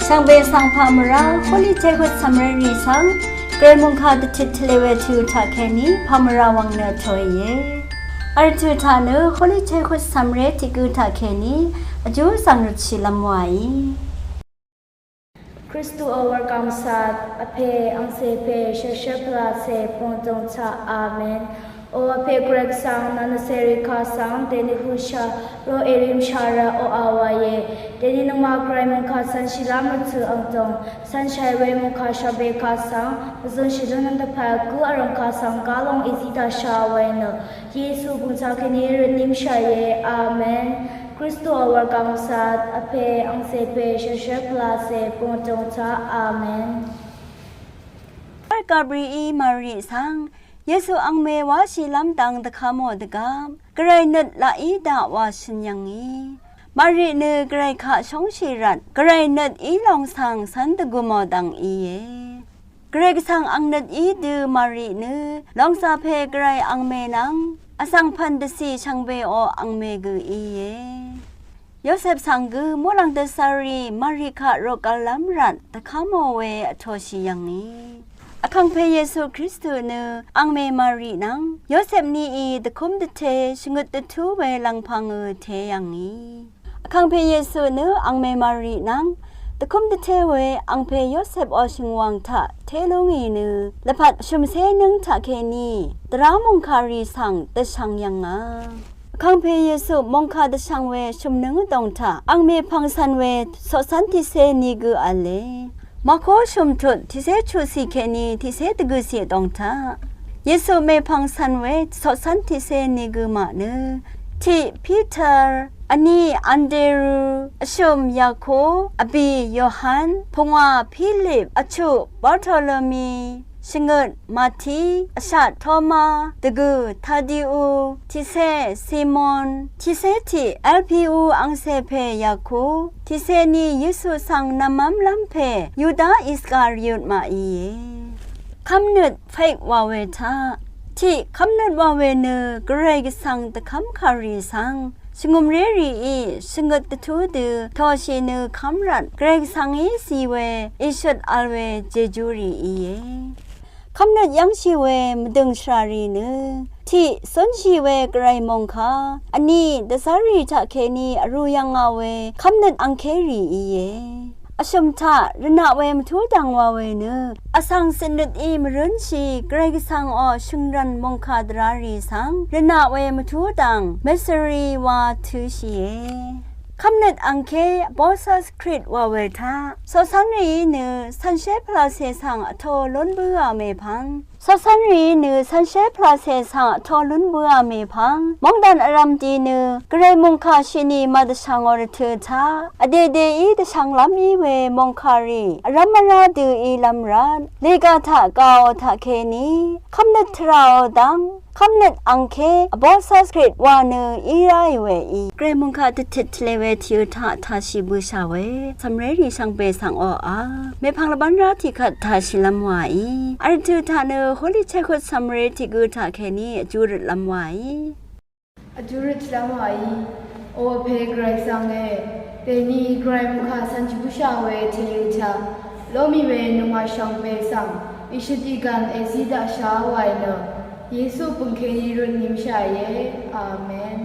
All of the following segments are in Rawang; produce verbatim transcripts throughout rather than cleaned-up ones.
Shvngbe svng pàmvrá Holy Childhood Cv̀mré rì svng Gvray mòngkà dvtit tvlē we tø̄ taq kèní pàmvrá wvng nø tòìe. Vtø̄ taq nø Holy Childhood Cv̀mré tiq gø taq kèní vjú zv̀ng rvtshì lv́m wàì. Kristuò wurgv̀ng sat, Vpè, Angcè pè, shvshvt pvlacè, pungdung taq. Amen. O Vpè Gvray Gvsvng, nvng nvcèrì kaq svng dèní høqsha rø èrìmsha rvt oqà wàìe. Dèní nøngmaq Gvray mòngkà cv̄nshìlv́m rvtø̀ angdòng cv̄nshàì we mòngkà shvbe kaq svng mvzøngshì dønøng dvpvt gǿ vrv̀m kaq svng gálong èzí daqsha wàì nø Yesu bø̀ng taq kèní rvtnimshàìe. Amen. Kristuò wurgv̀ng sat, Vpè, Angcè pè, shvshvt pvlacè, pungdung taq. Amen. Vl Gabrií Mari svng Yesu angmè wáshìlv́m dang dvkvmò dvgvp Gvray nøt laqí daq wa shø̀n yv̀ngì. Mari nø Gvray kaq shóngshì rvt Gvray nøt í long svng cv́n dvgùmò dv̀ng íe. Gvray Gvsvng ang nøt í dø Mari nø lòngzà pè Gvray angmè nvng vsvng pv̀n dvcì shvngbeò angmè gø íe. Yosep svng gø muqlàng dvzv́rrì Mari kaq roqgv̄llv́m rvt dvkvmò we vtōshì yv̀ngì. Vkàngpè Yesu Kristu nø angmè Mari nvng Yosep nií dvkúm dvté shvngøt dvtú we lv̀ngpv̄ngø té yv̀ngì. Vkàngpè Yesu nø angmè Mari nvng dvkúm dvté we angpè Yosepò shø̀ngwàng taq té lúngì nø lvpat shø̀mcé nǿng taq kèní dvrá mòngkàrì svng dvshvng yv̀ngà. Vkàngpè Yesu mòngkà dvshvng we shø̀mnǿng vdòng taq angmè pv̀ng cv̀n we coqcv́n tiqcé ni gø v̄le. Mako shø̀mtut tiqcé chuqcì kèní tiqcé dvgø̀cì vdòng taq Yesu mèpv̀ng cv̀n we coqcv́n tiqcé ni gø mànø tiq Piter, vní Anderu, vshø̀m Yakob, vbì Yohan, pungwà Pilip, vchuq Bartolome, shvngøt Mati, vshat Toma, dvgø̀ Tadiu, tiqcé Simon, tiqcé tiq Alpiu angcè pè Yakob, tiqcé ni Yesu svng nvmv́mlv́m pè Yuda Iskariot màìe. Kv́mnøt fake wa we taq. Tiq kv́mnøt wa we nø Gvray Gvsvng dvkv́mkàrì svng shvngø̀mré rìí shvngøt dvtú dø tòshì nø kv́m rvt Gvray Gvsvngí zì we ìshøt vl we jejú rì íe. Kv́mnøt yv́ngshì we mvdø̀ng shvràrì nø tiq zúnshì we Gvray mòngkà, vní dvzv́rrì taq kèní vrū yv̀ngà we kv́mnøt angkérì íe. Vshø̀m taq rvnaq we mvtú dv̀ng wa we nø vsvng citnøt í mvrǿnshì Gvray Gvsvngò shø̀ngrv̀n mòngkà dvrarì svng rvnaq we mvtú dv̀ng mèsvri wa tø̄shìe. Kv́mnøt angké Bosas Krit wa we taq coqcv́nrìí nø cv̀nshé pvlacè svng vtō lún bǿà mèpvng coqcv́nrìí nø cv̀nshé pvlacè svng vtō lún bǿà mèpvng mòngdàn vrv̀m di nø Gvray mòngkà shìnì màdvshv̀ngò rvtø̄ taq vdèdeí dvshv̄nglv́m í we mòngkàrì vrv́m vrá dø ílv́m rvt lèga taq gaò taq kèní kv́mnøt tvràò dv́ng kv́mnøt angké Bosas Krit wa nø í ráì we í. Gvray mòngkà dvtit tvlē we tìø̄ taq tashì bø̄shà we cv̀mré rì shvngbe svng oqà mèpvng lvbán rá tiqkvt tashìlv́m wàí. Vrtø̄ taq nø Holy Childhood cv̀mré tiq gø taq kèní vjú røtlv́m wàí. Vjú røtlv́m wàí. O Vpè Gvray Gvsvng e, dèní Gvray mòngkà cv̀nshì bǿshà we tèø̄ taq lómì we nøngmaq shvngbe svng ìshøt ìgv̀n èzí daqsha wàì nø Yesu bø̀ng kèní røtnimshàìe. Amen.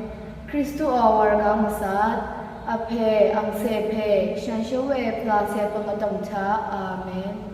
Kristuò wurgv̀ng vsat, Vpè, angcè pè, shànshér we pvlacè pv̀ng vdòng taq. Amen.